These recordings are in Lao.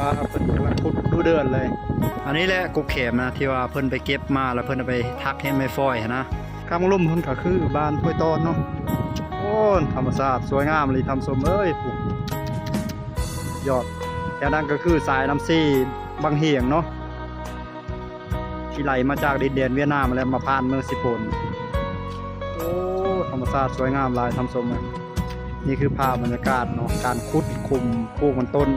ອ່າ ເພິ່ນກຳລັງຂຸດດຸເດືອດເລີຍ. ອັນນີ້ແຫຼະກົກແຂມນະ ທີ່ວ່າເພິ່ນໄປເກັບມາ ແລ້ວເພິ່ນເອົາໄປຖັກເຮັດໄມ້ຟອຍຫັ້ນນະ. ຂ້າງລຸ່ມເພິ່ນກໍຄືບ້ານຫ້ວຍຕ້ອນເນາະ. ໂອ້ ທຳມະຊາດສວຍງາມອີ່ຫຼີທ່ານຜູ້ຊົມເອີຍ ຍອດ. ແຖວນັ້ນກໍຄືສາຍນ້ຳຊີບັງຫຽງເນາະ ທີ່ໄຫຼມາຈາກດິນແດນຫວຽດນາມ ແລ້ວມາຜ່ານເມືອງເຊໂປນ. ໂອ້ ທຳມະຊາດສວຍງາມຫຼາຍທ່ານຜູ້ຊົມເອີຍ. ນີ້ຄືພາບບັນຍາກາດເນາະ ການຂຸດຂຸມປູກມັນຕົ້ນ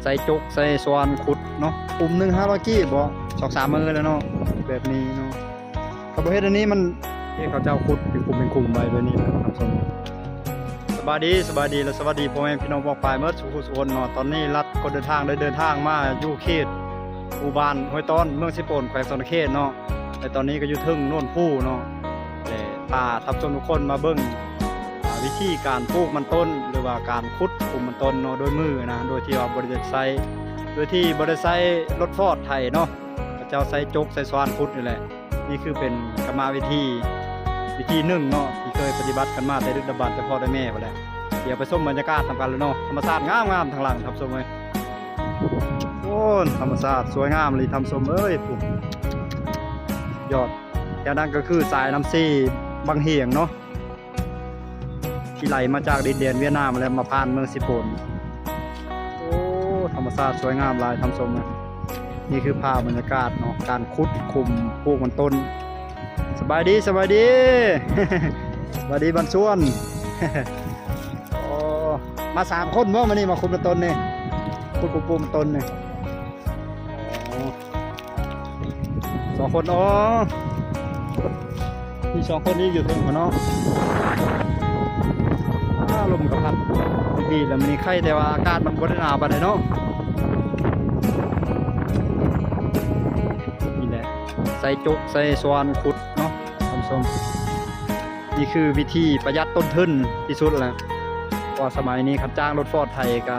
ໃຊ້ຈົກໃຊ້ຊວນຂຸດເນາະ. ຂຸມໜຶ່ງຫ້າຮ້ອຍກີບບໍ ສອງສາມມື້ແລ້ວເນາະ ແບບນີ້ເນາະ. ຖ້າບໍ່ເຮັດອັນນີ້ມັນ ເຮັດເຂົາເຈົ້າຂຸດເປັນຂຸມເປັນຂຸມໄວ້ແບບນີ້ນະທ່ານຜູ້ຊົມ. ສະບາຍດີ ສະບາຍດີ ແລະ ສະຫວັດດີພໍ່ແມ່ພີ່ນ້ອງປ້ອງປາຍໝົດສູ່ຜູ້ສູ່ຄົນເນາະ. ຕອນນີ້ລັດກໍເດີນທາງ ໄດ້ເດີນທາງມາຢູ່ເຂດໝູ່ບ້ານຫ້ວຍຕ້ອນ ເມືອງເຊໂປນ ແຂວງສະຫວັນນະເຂດເນາະ. ແລະ ຕອນນີ້ກໍຢູ່ເທິງໂນນພູເນາະ ແລະ ພາທ່ານຜູ້ຊົມທຸກຄົນມາເບິ່ງ ອ່າ ວິທີການປູກມັນຕົ້ນ ຫຼືວ່າການຂຸດຂຸມມັນຕົ້ນເນາະ ໂດຍມືນະ ໂດຍທີ່ວ່າບໍ່ໄດ້ໃຊ້ ໂດຍທີ່ບໍ່ໄດ້ໃຊ້ລົດຟອດໄຖເນາະ. ເຂົາເຈົ້າໃຊ້ຈົກໃຊ້ຊວານຂຸດນີ້ແຫຼະ. ນີ້ຄືເປັນກຳມະວິທີ ວິທີໜຶ່ງເນາະ ທີ່ເຄີຍປະຕິບັດກັນມາແຕ່ດຶກດຳບັນ ແຕ່ພໍ່ແຕ່ແມ່ພຸ້ນແຫຼະ. ດຽວໄປຊົມບັນຍາກາດນຳກັນເລີຍເນາະ. ທຳມະຊາດງາມໆ ທາງຫຼັງທ່ານຜູ້ຊົມເອີຍ. ໂອ້ ທຳມະຊາດສວຍງາມອີ່ຫຼີທ່ານຜູ້ຊົມເອີຍ ຍອດ. ແຖວນັ້ນກໍຄືສາຍນ້ຳຊີບັງຫຽງເນາະ ທີ່ໄຫຼມາຈາກດິນແດນຫວຽດນາມ ແລ້ວມາຜ່ານເມືອງເຊໂປນ. ໂອ້ ທຳມະຊາດສວຍງາມຫຼາຍທ່ານຜູ້ຊົມເອີຍ. ນີ້ຄືພາບບັນຍາກາດເນາະ ການຂຸດຂຸມປູກມັນຕົ້ນ. ສະບາຍດີ ສະບາຍດີ ສະບາຍດີບ້ານສວນ. ໂອ້ ມາສາມຄົນບໍ່ມື້ນີ້ ມາຂຸດມັນຕົ້ນນີ້ ຂຸດຂຸມປູກມັນຕົ້ນນີ້? ອໍ ສອງຄົນ. ອໍ ມີສອງຄົນອີກຢູ່ເທິງພຸ້ນເນາະ. ອາ ລົມກໍພັດດີແລ້ວມື້ນີ້ ໄຄແຕ່ວ່າອາກາດມັນບໍ່ໄດ້ໜາວປານໃດເນາະ. ນີ້ແຫຼະ ໃຊ້ຈົກໃຊ້ຊວານຂຸດເນາະທ່ານຜູ້ຊົມ. ນີ້ຄືວິທີປະຢັດຕົ້ນທຶນທີ່ສຸດແລ້ວ ເພາະວ່າສະໄໝນີ້ຄັນຈ້າງລົດຟອດໄຖກໍ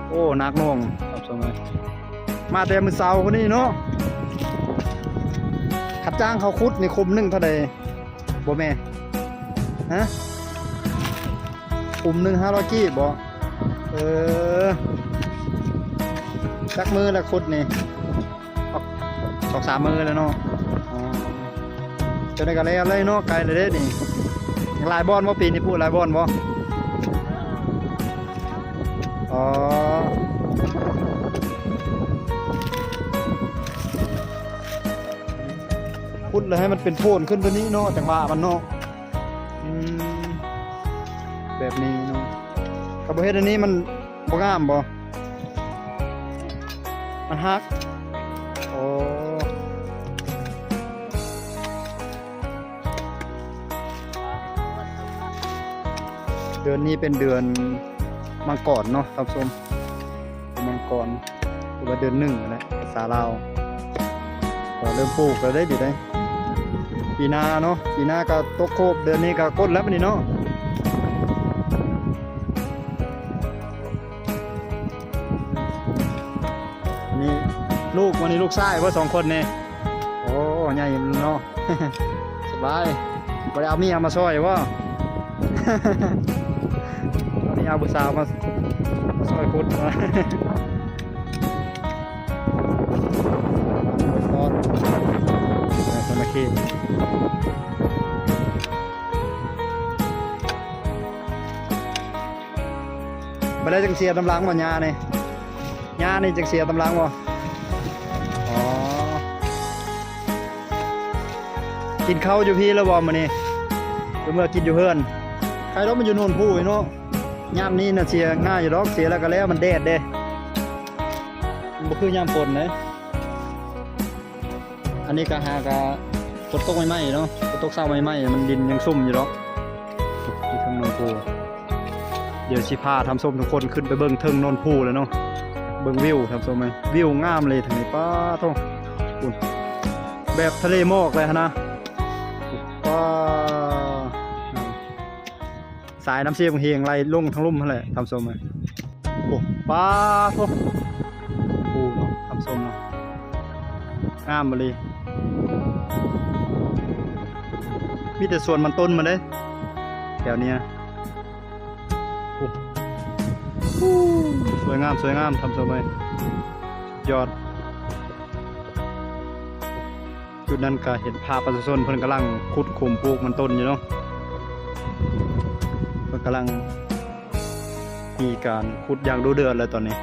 ໂອ້ ໜັກໜ່ວງ ມາແຕ່ມື້ເຊົ້າພຸ້ນນີ້ເນາະ. ຄັນຈ້າງເຂົາຂຸດນີ້ ຂຸມໜຶ່ງເທົ່າໃດ ບໍ່ແມ່ນ? ຮະ? ຂຸມໜຶ່ງຫ້າຮ້ອຍກີບບໍ? ເອີ ຈັກມື້ແລ້ວຂຸດນີ້? ສອງສາມມື້ແລ້ວເນາະ. ອໍ ຈັ່ງໃດກໍແລ້ວເລີຍເນາະ ໃກ້ແລ້ວເດ້ນີ້. ຍັງຫຼາຍບ່ອນບໍ່ ປີນີ້ປູກຫຼາຍບ່ອນບໍ່? ອໍ ຂຸດແລ້ວໃຫ້ມັນເປັນໂພນຂຶ້ນຕົວນີ້ເນາະ ຈັງຫວະມັນເນາະ. ອືມ ແບບນີ້ເນາະ. ຖ້າບໍ່ເຮັດອັນນີ້ມັນບໍ່ງາມບໍ? ມັນຫັກ. ໂອ້ ເດືອນນີ້ເປັນເດືອນມັງກອນເນາະທ່ານຜູ້ຊົມ. ເດືອນມັງກອນ ຫຼືວ່າເດືອນໜຶ່ງຫັ້ນແຫຼະ ພາສາລາວ. ກໍເລີ່ມປູກແລ້ວເດ້ ດີໄດ໋ ປີໜ້າເນາະ. ປີໜ້າກໍຕົກໂຄບ ເດືອນນີ້ກໍກົດແລ້ວບັດນີ້ເນາະ. ນີ້ລູກ ວັນນີ້ລູກຊາຍບໍ່ ສອງຄົນນີ້? ໂອ້ ໃຫຍ່ເນາະ ສະບາຍ. ບໍ່ໄດ້ເອົາເມຍມາຊ່ອຍບໍ່? ເອົາເມຍ ເອົາຜູ້ສາວມາ ມາຊ່ອຍຂຸດ. ສາມັກຄີ ບໍ່ໄດ້ຈັ່ງເສຍນຳຫຼັງບໍ່ ຫຍ້ານີ້? ຫຍ້ານີ້ຈັ່ງເສຍນຳຫຼັງບໍ່? ອໍ ກິນເຂົ້າຢູ່ພີ້ແລ້ວບໍ່ມື້ນີ້ ຫຼືເມືອກິນຢູ່ເຮືອນ? ໃຄດອກ ມັນຢູ່ໂນນພູເນາະ. ຍາມນີ້ນະເສຍງ່າຍຢູ່ດອກ ເສຍແລ້ວກໍແລ້ວ ມັນແດດເດ້ ມັນບໍ່ຄືຍາມຝົນເດ້. ອັນນີ້ກໍຫາກະຝົນຕົກໃໝ່ໆເນາະ ຝົນຕົກເຊົ້າໃໝ່ໆ ມັນດິນຍັງຊຸ່ມຢູ່ດອກ ຢູ່ເທິງໂນນພູ. ດຽວຊິພາທ່ານຜູ້ຊົມທຸກຄົນຂຶ້ນໄປເບິ່ງເທິງໂນນພູແລ້ວເນາະ ເບິ່ງວິວທ່ານຜູ້ຊົມເອີຍ ວິວງາມເລີຍທາງນີ້. ປາໂທ້ ພຸ້ນ ແບບທະເລໝອກເລີຍຫັ້ນນະ. ປາ ສາຍນ້ຳເຊບັງຫຽງໄຫຼລົງທາງລຸ່ມຫັ້ນແຫຼະທ່ານຜູ້ຊົມເອີຍ. ໂອ້ ປາໂທ້ ໂອ້ ທ່ານຜູ້ຊົມເນາະ ງາມອີ່ຫຼີ. ມີແຕ່ສວນມັນຕົ້ນມັນເດ້ ແຖວນີ້. ໂອ້ ສວຍງາມ ສວຍງາມ ທ່ານຜູ້ຊົມເອີຍ. ຍອດ. ຈຸດນັ້ນກໍເຫັນພາບປະຊາຊົນເພິ່ນກຳລັງຂຸດຂຸມປູກມັນຕົ້ນຢູ່ເນາະ, ເພິ່ນກຳລັງມີການຂຸດຢ່າງດຸເດືອດເລີຍຕອນນີ້.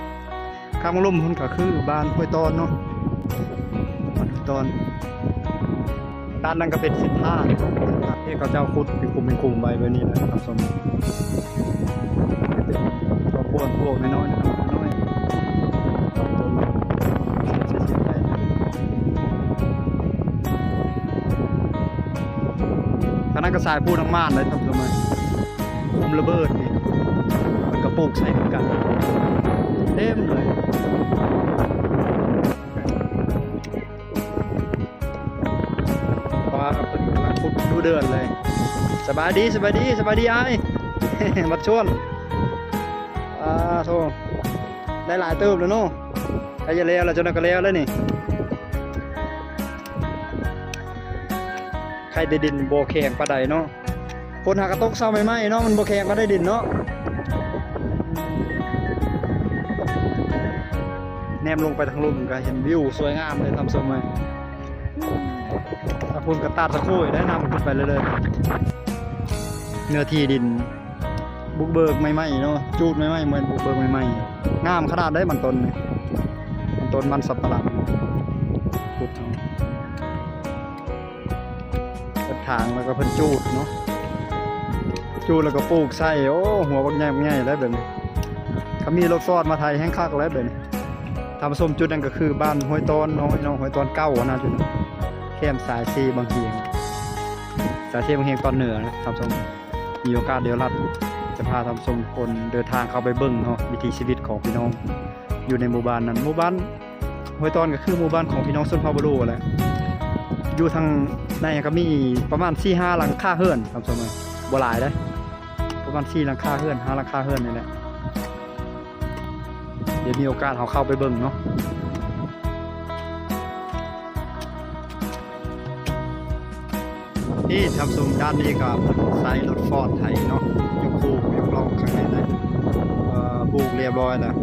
ຂ້າງລຸ່ມພຸ້ນກໍຄືບ້ານຫ້ວຍຕອນເນາະ, ບ້ານຫ້ວຍຕອນ. ດ້ານນັ້ນກໍເປັນເສັ້ນທາງ ເຂົາເຈົ້າຂຸດເປັນຂຸມເປັນຂຸມໄວ້ແບບນີ້ແຫຼະທ່ານຜູ້ຊົມ. ກໍປ່ວນພວກນ້ອຍໆ ນ້ອຍໆ ທາງນັ້ນກໍສາຍພູນ້ຳໝານເລີຍທ່ານຜູ້ຊົມເອີຍ, ຂຸມລະເບີດນີ້ ເພິ່ນກໍປູກໃສ່ຄືກັນ ເຕັມເລີຍ. ວ່າເພິ່ນກຳລັງຂຸດດຸເດືອດເລີຍ. ສະບາຍດີ ສະບາຍດີ ສະບາຍດີອ້າຍ ບັດຊວນ. ອາໂທ ໄດ້ຫຼາຍເຕີບແລ້ວເນາະ, ໃກ້ຈະແລ້ວແລ້ວ, ຈັກໜ່ອຍກໍແລ້ວແລ້ວນີ້. ໄຄແຕ່ດິນບໍ່ແຂງປານໃດເນາະ. ຝົນຫາກະຕົກເຊົ້າໃໝ່ໆເນາະ, ມັນບໍ່ແຂງປານໃດດິນເນາະ. ແນມລົງໄປທາງລຸ່ມກໍເຫັນວິວສວຍງາມເລີຍທ່ານຜູ້ຊົມເອີຍ. ຖ້າພຸ້ນກໍຕາດສະໂຄຍໄດ້ ນ້ຳຂຶ້ນໄປເລື້ອຍໆ. ເນື້ອທີ່ດິນບຸກເບີກໃໝ່ໆເນາະ, ຈູດໃໝ່ໆ ແມ່ນບຸກເບີກໃໝ່ໆ. ງາມຂະໜາດໃດມັນຕົ້ນນີ້, ມັນຕົ້ນມັນສຳປະຫຼັງ. ຂຸດເອົາ ເຮັດທາງແລ້ວກໍເພິ່ນຈູດເນາະ, ຈູດແລ້ວກໍປູກໃສ່. ໂອ້ ຫົວບັກໃຫຍ່ ບັກໃຫຍ່ແລ້ວແບບນີ້. ຄັນມີລົດຟອດມາໄຖແຮ່ງຄັກແລ້ວແບບນີ້. ທ່ານຜູ້ຊົມ ຈຸດນັ້ນກໍຄືບ້ານຫ້ວຍຕອນເນາະ, ຫ້ວຍຕອນເກົ່າຫັ້ນນະ, ຈຸດນັ້ນແຄມສາຍເຊບັງຮຽງ, ສາຍເຊບັງຮຽງຕອນເໜືອນະທ່ານຜູ້ຊົມ. ມີໂອກາດດຽວລັດຈະພາທ່ານຜູ້ຊົມທຸກຄົນເດີນທາງເຂົ້າໄປເບິ່ງເນາະ ວິຖີຊີວິດຂອງພີ່ນ້ອງຢູ່ໃນໝູ່ບ້ານນັ້ນ. ໝູ່ບ້ານຫ້ວຍຕອນກໍຄືໝູ່ບ້ານຂອງພີ່ນ້ອງຊົນເຜົ່າບາລູຫັ້ນແຫຼະ. ຢູ່ທາງໃນກໍມີປະມານສີ່ຫ້າຫຼັງຄາເຮືອນທ່ານຜູ້ຊົມເອີຍ, ບໍ່ຫຼາຍເດ້, ປະມານສີ່ຫຼັງຄາເຮືອນ ຫ້າຫຼັງຄາເຮືອນນີ້ແຫຼະ. ດຽວມີໂອກາດເຮົາເຂົ້າໄປເບິ່ງເນາະ. ນີ້ທ່ານຜູ້ຊົມ ດ້ານນີ້ກໍໃຊ້ລົດຟອດໄຖເນາະ, ຍົກຄູກຍົກລ່ອງຂ້າງໃນໄດ້ ເອີ ປູກລຽບຮ້ອຍແລ້ວ,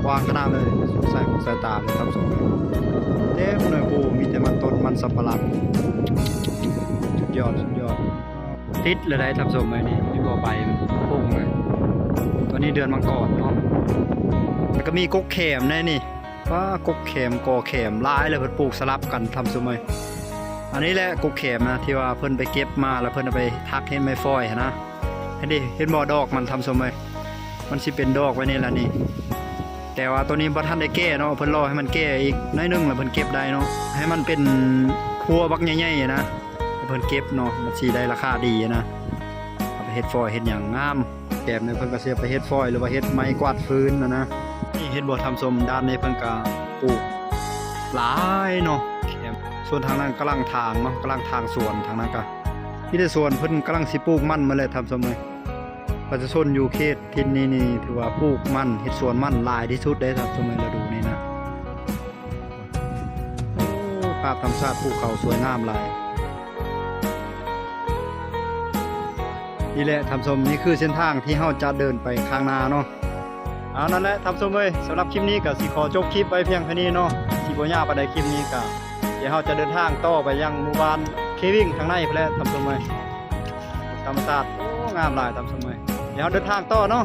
ກວ້າງຂະໜາດເລີຍ, ສຸດສາຍຫູສາຍຕາເລີຍທ່ານຜູ້ຊົມ. ເຕັມເລີຍ, ໂອ້ ມີແຕ່ມັນຕົ້ນມັນສຳປະຫຼັງ. ສຸດຍອດ ສຸດຍອດ. ຕິດແລ້ວໄດ໋ທ່ານຜູ້ຊົມເອີຍ, ນີ້ເຫັນບໍ່ ໃບມັນໂປ່ງເລີຍ. ຕອນນີ້ເດືອນມັງກອນເນາະ. ແລ້ວກໍມີກົກແຂມໃນນີ້, ປ້າ ກົກແຂມ ກໍແຂມຫຼາຍເລີຍ, ເພິ່ນປູກສະຫຼັບກັນທ່ານຜູ້ຊົມເອີຍ. ອັນນີ້ແຫຼະກົກແຂມນະ ທີ່ວ່າເພິ່ນໄປເກັບມາ ແລ້ວເພິ່ນເອົາໄປຖັກເຮັດໄມ້ຟອຍຫັ້ນນະ. ເຫັນເດ ເຫັນບໍ່ ດອກມັນທ່ານຜູ້ຊົມເອີຍ, ມັນຊິເປັນດອກໄວ້ນີ້ລະນີ້. ແຕ່ວ່າໂຕນີ້ບໍ່ທັນໄດ້ແກ່ເນາະ, ເພິ່ນລໍໃຫ້ມັນແກ່ອີກໜ້ອຍໜຶ່ງ ແລ້ວເພິ່ນເກັບໄດ້ເນາະ, ໃຫ້ມັນເປັນພົວບັກໃຫຍ່ໆນະ. ເພິ່ນເກັບເນາະ ມັນຊິໄດ້ລາຄາດີນະ, ເອົາໄປເຮັດຟອຍເຮັດຫຍັງງາມ. ແຖມນີ້ເພິ່ນກໍຊິເອົາໄປເຮັດຟອຍ ຫຼືວ່າເຮັດໄມ້ກວາດຟືນນະນະ. ນີ້ເຫັນບໍ່ທ່ານຜູ້ຊົມ, ດ້ານນີ້ເພິ່ນກໍປູກຫຼາຍເນາະ. ແຖມສ່ວນທາງນັ້ນກຳລັງຖາງເນາະ, ກຳລັງຖາງສວນ. ທາງນັ້ນກໍມີແຕ່ສວນ, ເພິ່ນກຳລັງຊິປູກມັນໝົດແຫຼະທ່ານຜູ້ຊົມເອີຍ. ປະຊາຊົນຢູ່ເຂດຖິ່ນນີ້ນີ້ ຖືວ່າປູກມັນ ເຮັດສວນມັນຫຼາຍທີ່ສຸດເດ້ທ່ານຜູ້ຊົມເອີຍ ລະດູນີ້ນະ. ໂອ້ ພາບທຳມະຊາດພູເຂົາສວຍງາມຫຼາຍ. ນີ້ແຫຼະທ່ານຜູ້ຊົມ, ນີ້ຄືເສັ້ນທາງທີ່ເຮົາຈະເດີນໄປຂ້າງໜ້າເນາະ. ເອົາ ນັ້ນແຫຼະທ່ານຜູ້ຊົມເອີຍ, ສຳລັບຄລິບນີ້ກໍຊິຂໍຈົບຄລິບໄວ້ພຽງເທົ່ານີ້ເນາະ, ຊິບໍ່ຍາວປານໃດຄລິບນີ້. ກໍດຽວເຮົາຈະເດີນທາງຕໍ່ໄປຍັງໝູ່ບ້ານເຄວິງທາງໃນພຸ້ນແຫຼະທ່ານຜູ້ຊົມເອີຍ. ທຳມະຊາດ ໂອ້ ງາມຫຼາຍທ່ານຜູ້ຊົມເອີຍ. ດຽວເຮົາເດີນທາງຕໍ່ເນາະ.